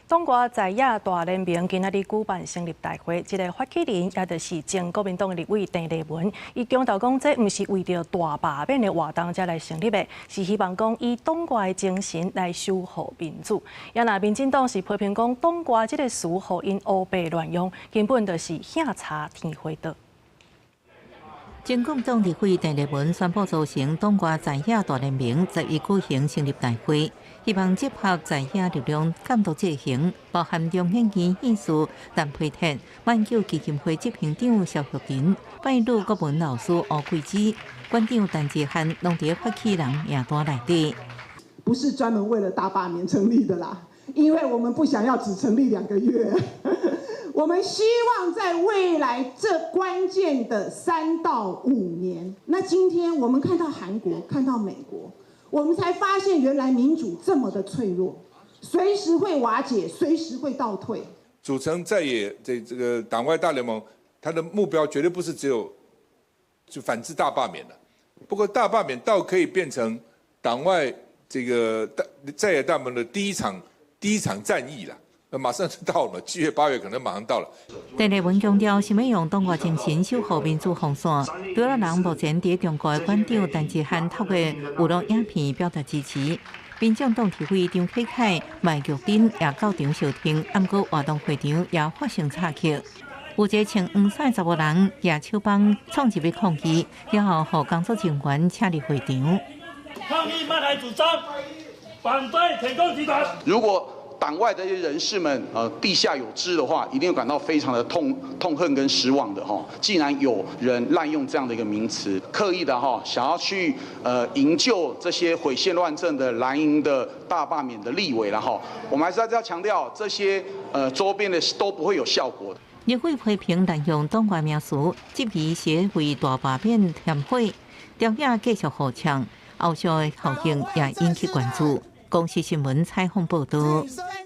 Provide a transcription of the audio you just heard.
黨外在野大聯盟今仔日舉辦成立大會，這个發起人也就是前國民黨的立委鄭麗文，伊強調講，這毋是為著大罷免的活動才來成立的，是希望講以黨外的精神來守護民主。也若民進黨是批評講，黨外這个詞予𪜶烏白亂用，根本就是興柴添火桌。前國民黨立委鄭麗文宣布組成黨外在野大聯盟，11舉行成立大會，希望集合在野力量監督制衡，包含中研院院士陳培哲、馬英九基金會執行長蕭旭勤、八一女國文老師吳桂芝、館長陳志漢，攏佇發起人名單內底。不是專門為了大罷免成立的啦，因為我們不想要只成立2個月。我們希望在未來這關鍵的3到5年，那今天我們看到韓國，看到美國，我們才發現原來民主這麼的脆弱，隨時會瓦解，隨時會倒退。組成在野這個黨外大聯盟，它的目標絕對不是只有就反制大罷免的。不過大罷免倒可以變成黨外這個大在野大聯盟的第一場戰役了。那馬上就到了，7月8月可能馬上到了。鄭麗文強調，想欲用黨外精神守護民主防線。除了人目前佇中國的館長陳志漢透過網路影片表達支持。民眾黨立委張啟楷、麥玉珍也到場相挺，毋過活動會場也發生插曲，有一個穿黃衫查某人舉手枋衝入去抗議，了後予工作人員請離會場。抗議麥來主張，反對舔共集團。如果黨外的一些人士們，地下有知的話，一定會感到非常的痛恨跟失望的哈。既然有人濫用這樣的一個名詞，刻意的哈，想要去營救這些毀憲亂政的藍營的大罷免的立委了哈，我們還是要強調，這些周邊的都不會有效果的。立委批評濫用黨外名詞，質疑是為大罷免添火，朝野繼續互嗆，後續的效應也引起關注。公視新聞採訪報道。